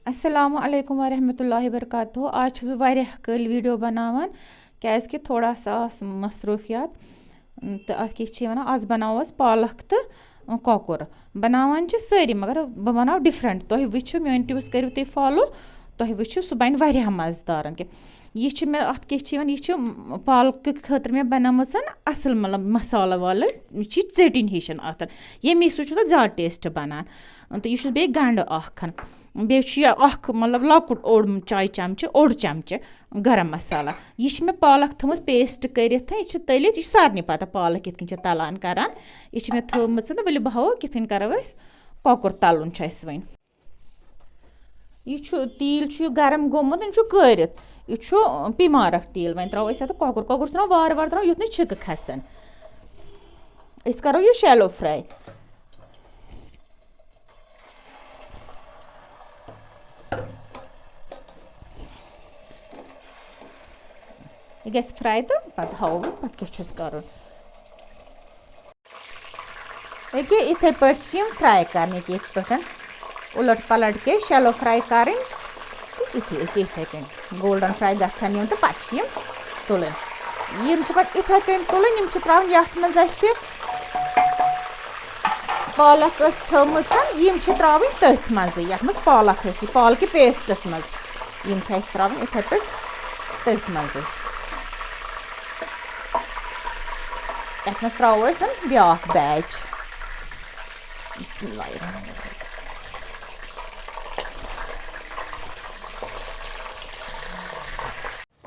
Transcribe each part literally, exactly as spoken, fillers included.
السلام علیکم ورحمۃ اللہ وبرکاتہ۔ آز چھَس بہٕ واریاہ کٲلۍ ویٖڈیو بَناوان، کیٛازِکہِ تھوڑا سا آس مصروٗفیات۔ تہٕ اَتھ کیٛاہ چھِ وَنان، آز بَناوو أسۍ پالک تہٕ کۄکُر۔ بَناوان چھِ سٲری، مگر بہٕ بَناوٕ ڈِفرَنٛٹ۔ تُہۍ وٕچھِو، میٛٲنۍ ٹِپٕس کٔرِو تُہۍ فالو، تُہۍ وٕچھِو، سُہ بَنہِ واریاہ مَزٕدار۔ کہِ یہِ چھِ مےٚ، اَتھ کیٛاہ چھِ وَنان، یہِ چھِ پالکہٕ خٲطرٕ مےٚ بَنٲومٕژ اَصٕل، مطلب، مصالہٕ والہٕ، یہِ چھِ ژیٚٹِنۍ ہِش اَتھ۔ ییٚمی سۭتۍ چھُ تَتھ زیادٕ ٹیسٹ بَنان۔ تہٕ یہِ چھُس بیٚیہِ گَنٛڈٕ اَکھ۔ بیٚیہِ چھُ یہِ اَکھ، مطلب، لۄکُٹ اوٚڑ چاے چمچہٕ، اوٚڑ چمچہٕ گرم مسالہ۔ یہِ چھِ مےٚ پالک تھٲومٕژ پیسٹ کٔرِتھ، یہِ چھِ تٔلِتھ، یہِ چھِ سارنٕے پَتہ پالک کِتھ کٔنۍ چھِ تَلان کَران۔ یہِ چھِ مےٚ تھٲومٕژ تہٕ ؤلِو بہٕ ہاوو کِتھ کٔنۍ کَرو أسۍ کۄکُر تَلُن چھُ اَسہِ وۄنۍ۔ یہِ چھُ، تیٖل چھُ یہِ گرم گوٚمُت، یہِ چھُ کٲرِتھ۔ یہِ چھُ، اَ، پی مارک تیٖل۔ وۄنۍ ترٛاوو أسۍ اَتھ کۄکُر۔ کۄکُر چھُ ترٛاوُن وارٕ وارٕ ترٛاوُن، یُتھ نہٕ چھِکہٕ کھَسَن۔ أسۍ کَرو یہِ shallow fry۔ یہِ گژھِ fry تہٕ پَتہٕ ہاوو بہٕ پَتہٕ کیٛاہ چھُس کَرُن۔ أکیٛاہ یِتھَے پٲٹھۍ چھِ یِم fry کَرٕنۍ، ییٚکیٛاہ یِتھ پٲٹھۍ اُلٹ پَلٹ کے shallow fry کَرٕنۍ۔ تہٕ یِتھُے، أکیٛاہ یِتھَے کٔنۍ golden fry گژھن یِم تہٕ پَتہٕ چھِ یِم تُلٕنۍ۔ یِم چھِ پَتہٕ یِتھَے کٔنۍ تُلٕنۍ، یِم چھِ ترٛاوٕنۍ یَتھ منٛز اَسہِ پالک ٲس تھٲومٕژ، یِم چھِ ترٛاوٕنۍ تٔتھۍ منٛزٕے، یَتھ منٛز پالک ٲس، یہِ پالکہِ پیسٹَس منٛز۔ یِم چھِ اَسہِ ترٛاوٕنۍ یِتھَے پٲٹھۍ تٔتھۍ منٛزٕے۔ یَتھ منٛز ترٛاوو أسۍ بیٛاکھ batch۔ بسم اللہ الرحمن الرحیم۔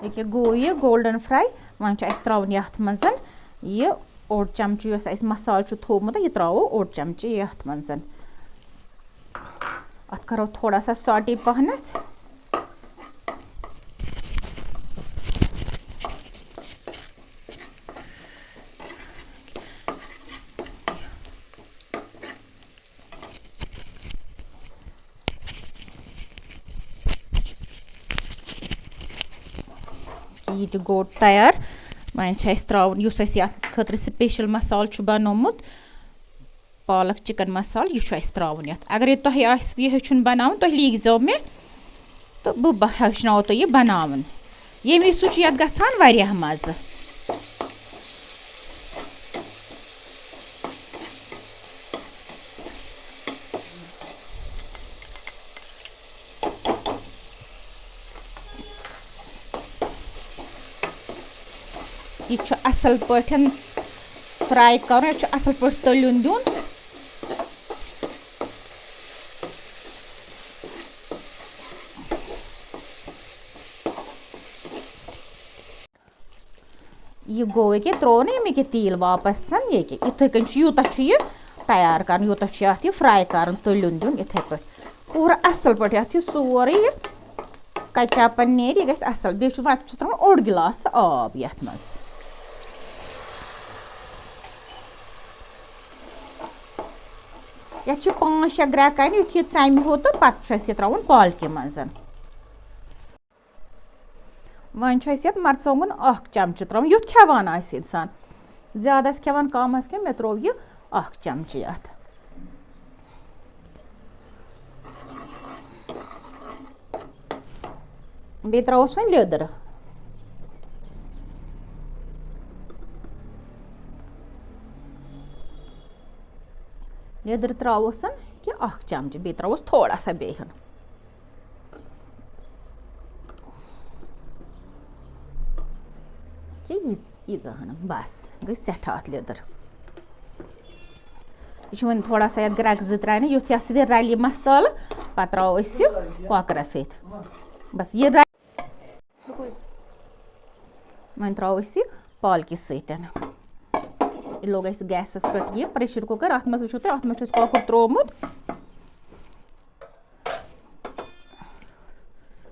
ییٚکیٛاہ گوٚو یہِ golden fry۔ وۄنۍ چھُ اَسہِ ترٛاوُن یَتھ منٛز یہِ اوٚڑ چمچہٕ یُس اَسہِ مصالہٕ چھُ تھوٚومُت، یہِ ترٛاوو اوٚڑ چمچہٕ یَتھ منٛز۔ اَتھ کَرو تھوڑا سا saute پَہنَتھ۔ یہِ تہِ گوٚو تیار۔ وۄنۍ چھِ اَسہِ ترٛاوُن یُس اَسہِ یَتھ خٲطرٕ special مصالہٕ چھُ بَنومُت، پالک chicken مصالہٕ، یہِ چھُ اَسہِ ترٛاوُن یَتھ۔ اگرے تۄہہِ آسہِ یہِ ہیوٚچھُن بَناوُن، تُہۍ لیٖکھزیو مےٚ تہٕ بہٕ بہ-، ہیٚچھناوو تۄہہِ یہِ بَناوُن۔ ییٚمہِ سۭتۍ چھُ یَتھ گژھان واریاہ مَزٕ۔ یہِ چھُ اَصٕل پٲٹھۍ fry کَرُن، یہِ چھُ اَصٕل پٲٹھۍ تٔلیُن دیُن۔ یہِ گوٚو ییٚکیٛاہ، ترٛوو نہٕ أمۍ ییٚکیٛاہ تیٖل واپس، ییٚکیٛاہ یِتھَے کٔنۍ چھُ، یوٗتاہ چھُ یہِ تیار کَرُن، یوٗتاہ چھُ اَتھ یہِ fry کَرُن، تٔلیُن دیُن یِتھَے پٲٹھۍ۔ پوٗرٕ اَصٕل پٲٹھۍ اَتھ یہِ سورُے یہِ کَچاپَن نیرِ، یہِ گژھِ اَصٕل۔ بیٚیہِ چھُ وۄنۍ چھُس ترٛاوُن اوٚڑ گِلاس آب یَتھ منٛز۔ یَتھ چھِ پانٛژھ شےٚ گرٛٮ۪کہٕ اَنہِ، یُتھ یہِ ژَمہِ ہیوٗ تہٕ پَتہٕ چھُ اَسہِ یہِ ترٛاوُن پالکہِ منٛز۔ وۄنۍ چھُ اَسہِ یَتھ مَرژٕوانٛگُن اَکھ چَمچہٕ ترٛاوُن، یُتھ کھٮ۪وان آسہِ اِنسان۔ زیادٕ آسہِ کھٮ۪وان، کَم آسہِ کھٮ۪وان، مےٚ ترٛوو یہِ اَکھ چَمچہٕ اَتھ۔ بیٚیہِ ترٛاووس وۄنۍ لیٚدٕر۔ لیٚدٕر ترٛاووس یہِ اَکھ چَمچہٕ، بیٚیہِ ترٛاووس تھوڑا سا بیٚیہِ ہن۔ کہِ یہِ، ییٖژاہ ہن، بس، گٔے سٮ۪ٹھاہ اَتھ لیٚدٕر۔ یہِ چھُ وۄنۍ تھوڑا سا یَتھ گرٛٮ۪کہٕ زٕ ترٛاونہِ، یُتھ یَتھ سۭتۍ رَلہِ یہِ مصالہٕ، پَتہٕ ترٛاوو أسۍ یہِ کۄکرَس سۭتۍ۔ بس، یہِ رَلہِ۔ وۄنۍ ترٛاوو أسۍ یہِ پالکہِ سۭتۍ۔ یہِ لوٚگ اَسہِ گیسَس پٮ۪ٹھ یہِ pressure cooker، اَتھ منٛز وٕچھِو تُہۍ، اَتھ منٛز چھُ اَسہِ کۄکُر ترٛوومُت۔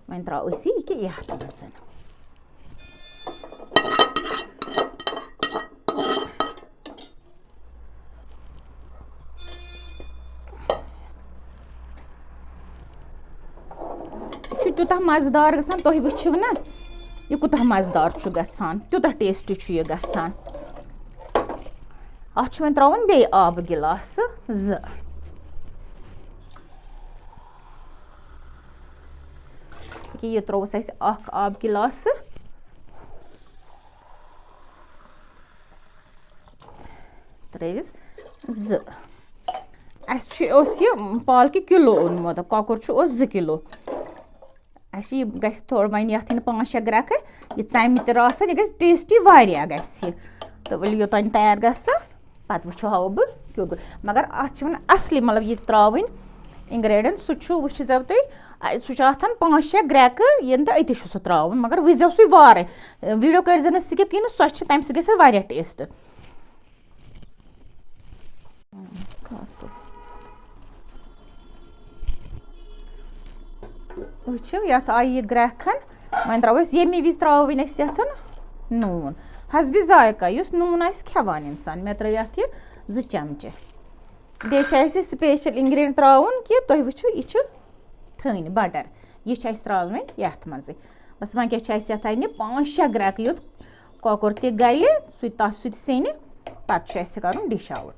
وۄنۍ ترٛاوو أسۍ یہِ کہِ یَتھ منٛز۔ یہِ چھُ تیوٗتاہ مَزٕدار گژھان، تُہۍ وٕچھِو نہ، یہِ کوٗتاہ مَزٕدار چھُ گژھان، تیوٗتاہ taste چھُ یہِ گژھان۔ اَتھ چھُ وۄنۍ ترٛاوُن بیٚیہِ آبہٕ گِلاسہٕ زٕ۔ کہِ یہِ ترٛووُس اَسہِ اَکھ آب گِلاسہٕ، ترٛٲوِس زٕ۔ اَسہِ چھُ، اوس یہِ پالکہِ کِلوٗ اوٚنمُت، کۄکُر چھُ، اوس زٕ کِلوٗ۔ اَسہِ یہِ گژھِ تھوڑا وۄنۍ یَتھ یِن پانٛژھ شےٚ گرٛٮ۪کہٕ، یہِ ژَمہِ تہِ راسَن، یہِ گژھِ tasty واریاہ گژھِ یہِ۔ تہٕ ؤلِو یوٚتام یہِ تیار گژھِ، پَتہٕ وٕچھو، ہاوو بہٕ کیُتھ گوٚو۔ مگر اَتھ چھِ وَنان اَصلی، مطلب، یہِ ترٛاوٕنۍ ingredient، سُہ چھُ، وٕچھِو تُہۍ، اَ، سُہ چھُ آسان پانٛژھ شےٚ گرٛٮ۪کہٕ یِن تہٕ أتی چھُ سُہ ترٛاوُن، مگر وٕچھزیو سُے وارَے۔ Video کٔرۍزیو نہٕ skip کِہیٖنۍ، سۄ چھِ، تَمہِ سۭتۍ گژھِ واریاہ taste۔ وٕچھِو، یَتھ آیہِ یہِ گرٛٮ۪کھ۔ وۄنۍ ترٛاوو أسۍ، ییٚمی وِزِ ترٛاوو وۄنۍ أسۍ یَتھ نوٗن، حسبِ ذائقہ، یُس نوٗن آسہِ کھٮ۪وان اِنسان۔ مےٚ ترٛٲو یَتھ یہِ زٕ چمچہٕ۔ بیٚیہِ چھِ اَسہِ special ingredient ترٛاوُن کہِ تُہۍ وٕچھِو، یہِ چھُ تھٔنۍ butter، یہِ چھِ اَسہِ ترٛاوٕنۍ وۄنۍ یَتھ منٛزٕے۔ بَس، وۄنۍ کیٛاہ چھُ اَسہِ یَتھ اَنہِ؟ پانٛژھ شےٚ گرٛٮ۪کہٕ یوت کۄکُر تہِ گَلہِ، سُہ تہِ، تَتھ سۭتۍ سیٚنہِ، پَتہٕ چھُ اَسہِ کَرُن dish out۔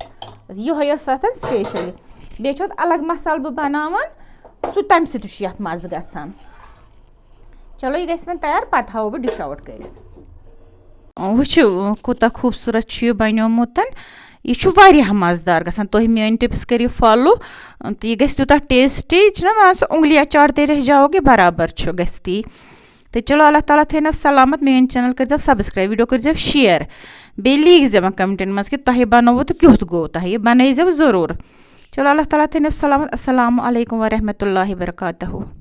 بَس، یِہوٚے ٲس اَتھ specially۔ بیٚیہِ چھُ اَتھ الگ مصالہٕ بہٕ بَناوان، سُہ، تَمہِ سۭتۍ تہِ چھُ یَتھ مَزٕ گژھان۔ چلو، یہِ گژھِ وۄنۍ تیار، پَتہٕ ہاوو بہٕ dish out کٔرِتھ۔ وٕچھِو، کوٗتاہ خوٗبصوٗرت چھُ یہِ بَنیومُت۔ یہِ چھُ واریاہ مَزٕدار گژھان۔ تُہۍ میٛٲنۍ tips کٔرِو follow، تہٕ یہِ گژھِ تیوٗتاہ tasty۔ یہِ چھُنہ وَنان، سُہ اُنٛگلیاں چاٹتے رہ جاؤ گے برابر چھُ، گژھِ تی۔ تہٕ چلو، اللہ تعالیٰ تھٲینو سلامت۔ میٛٲنۍ channel کٔرۍزیو subscribe، video کٔرۍزیو share، بیٚیہِ لیٖکھزیو وۄنۍ commentن منٛز کہِ تۄہہِ بَنووُ تہٕ کیُتھ گوٚو تۄہہِ، یہِ بَنٲیزیو ضروٗر۔ چلو، اللہ تعالیٰ تھٲینو سلامت۔ السلام علیکم ورحمۃ اللہ وبرکاتہ۔